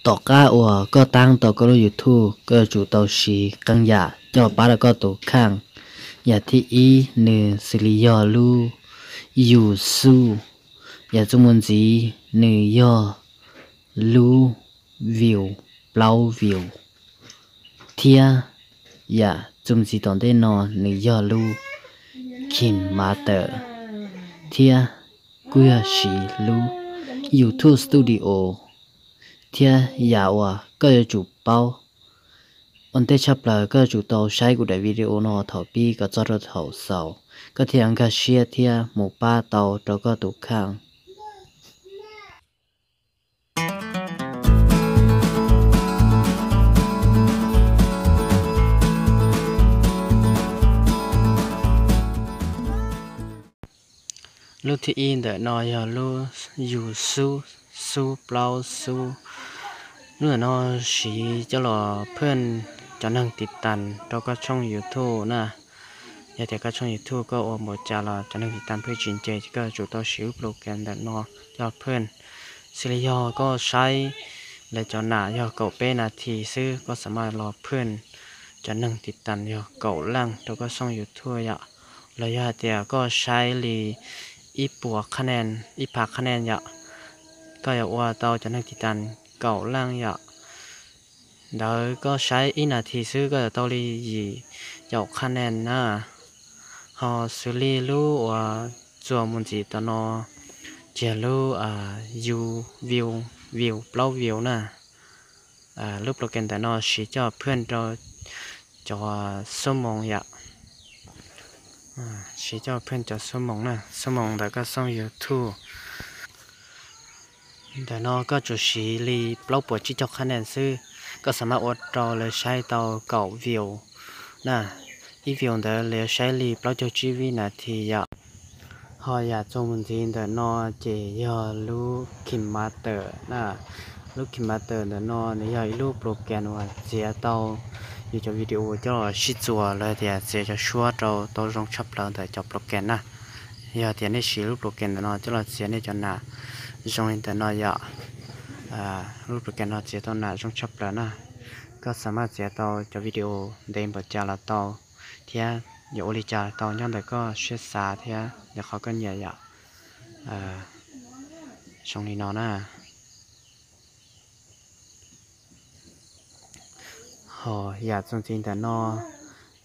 Tom qab uas koj taab tau koj lub YouTube, koj yuav tsum tau siv qee yam coj pab rau koj tus kheej. Yam thib ib nws xws li yog lub yus xub, yam txuas mus ntxiv nws yog lub view, plaub view, thiab yam txuas mus ntxiv tom ntej no nws yog lub KineMaster, thiab kuj yog siv lub YouTube Studio, thiab yam uas koj yuav tsum paub ua ntej tshaj plaws koj yuav tsum tau saib kuv daim video no thaum pib kom txog rau thaum xaus, koj thiaj nkag siab thiab mus pab tau rau koj tus kheej. Lub thib ib ntawm no yog lub yus xub, xub plaub xub. Lub ntawm no siv coj los phwj cov neeg tiv tas rau koj tshooj YouTube na. Yog tias koj tshooj YouTube koj ua npaum cas los cov neeg tiv tas phwj tsis nce ces koj yuav tsum tau siv lub program ntawm no coj los phwj. Xws li yog koj saib lawv cov nam yog kaum peb nas this xwb koj xam maj los phwj cov neeg tiv tas yog kaum leej rau koj tshooj YouTube yom. Los yog hais tias koj saib li ib puas qhab nen, ib phav qhab nen yom, koj yuav ua tau cov neeg tiv tas kaum leej yom. Ntawd koj saib ib nas this xwb koj yuav tau li yim caum qhab nen na. Ho xws li lub uas txuas mus ntxiv tom no, ces lub view, view plaub view na. Lub program ntawm no siv coj phwj rau cov xuab moos yom. Siv coj phwj cov xuab moos na, xuab moos ntawm koj xoob YouTube. Ntawm no koj tsuas siv li plaub puas tsib caug qhab nen xwb, koj xam maj ua rau lawv saib tau kaum view na. Ib view ntawd lawv saib li plaub caug tsib vib nas this yom. Ho yam txuas mus ntxiv ntawm no ces yog lub KineMaster na. Lub KineMaster ntawm no nws yog ib lub program uas txiav tau yus cov video coj los sib txuas los tias txiav cov suab rau tau zoo tshaj plaws ntawm cov program na. Yog tias nej siv lub program ntawm no coj los txiav nej cov nam zoo li ntawm no yom, lub program no txiav tau nam zoo tshaj plaws na. Koj xam maj txiav tau cov video ntev npaum cas los tau, thiab yuav ua li cas los tau nyob ntawm koj siab xav thiab yog qhov koj nyiam yom. Zoo li no na. Ho yam txuas ntxiv ntawm no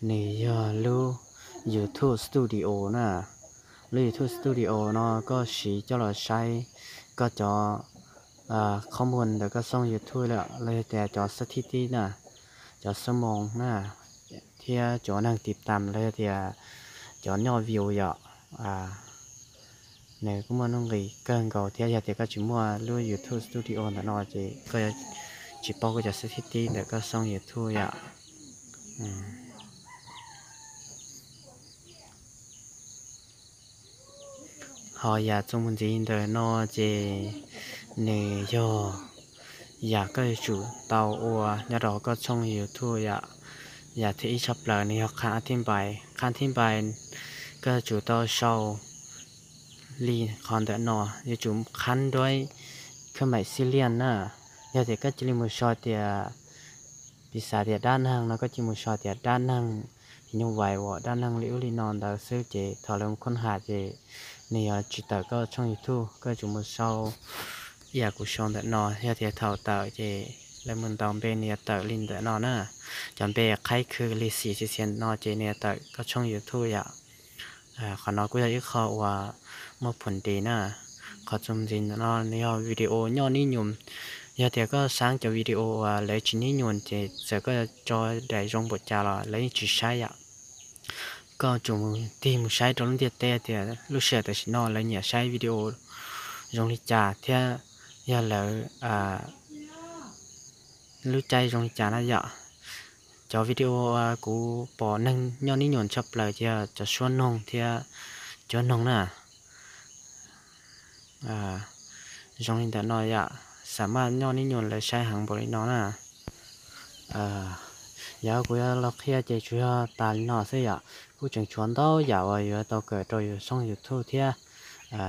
nws yog lub YouTube Studio na. Lub YouTube Studio no koj siv coj los saib koj cov qhob muag ntawm koj xoob YouTube los yog tias cov xab thib tib na, cov xuab moos na, thiab cov neeg tiv tas los yog tias cov nyoj view yom. Nws kuj muaj nuj nqis kawg nkaus thiab, yog tias koj tsis muaj lub YouTube Studio ntawm no ces koj yuav tsis paub koj cov xab thib tib ntawm koj xoob YouTube yom. Ho yam txuas mus ntxiv ntawm no ces nws yog yam koj yuav tsum tau ua nyob rau koj tshooj YouTube yom. Yam thib ib tshaj plaws nws yog qhab thib npais. Qhab thib npais koj yuav tsum tau sau li qhov ntawm no, yuav tsum qhab nruab khab maim xib liaj na. Yog tias koj cia li mus sau tias, piv xam tias dab neeg no koj cia li mus sau tias dab neeg phim nyuj vais uas dab neeg li ub li no ntawd xwb ces thaum lawv mus khoob has ces nws yuav tsis tawm koj tshooj YouTube, koj yuav tsum mus sau ib yam kuv sau ntawm no. Yog tias thaum tawm ces lawv mus ntaus npe nws yuav tawm li ntawm no na. Cov npe qhaib khw li xim xim xim no ces nws yuav tawm koj tshooj YouTube yom. Qhov no kuj yog ib qho uas muaj phom ntis na. Qhov txuas ntxiv ntawm no nws yog video nyoj nib nyum. Yog tias koj saib cov video uas lawv tsis nib nyum ces txawm koj tso daim zoo npaum cas los lawv yeej tsis saib yom. Koj tsum tig mus saib rau lub ntiaj teb tias lub sij hawm tam sim no lawv nyiam saib video zoo li cas thiab yog lawv lub caij zoo li cas na yom. Cov video uas kuv pom neeg nyoj nib nyum tshaj plaws ces yog cov suab noog thiab cuab noog na. Zoo li ntawm no yom, xam maj nyoj nib nyum lawv saib heev npaum li no na. Yam kuv yuav los qhia ces tsuas yog tas li no xwb yom. Kuj tseem tshuav ntau yam uas yuav tau kawm rau yus tshooj YouTube thiab.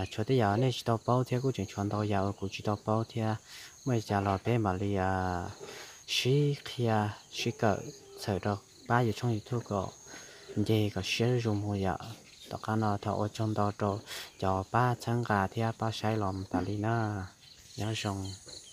Tshuav tej yam nej tsis tau paub thiab kuj tseem tshuav ntau yam uas kuv tsis tau paub thiab. Muaj li cas los peb mam li sib qhia, sib kawm txhawm rau pab yus tshooj YouTube kom nce kom siab zuj zus mus yom. Tom qab no thov ua tsaug ntau rau cov pab txhawb nqa thiab pab saib los mus tas li na. Nyob zoo.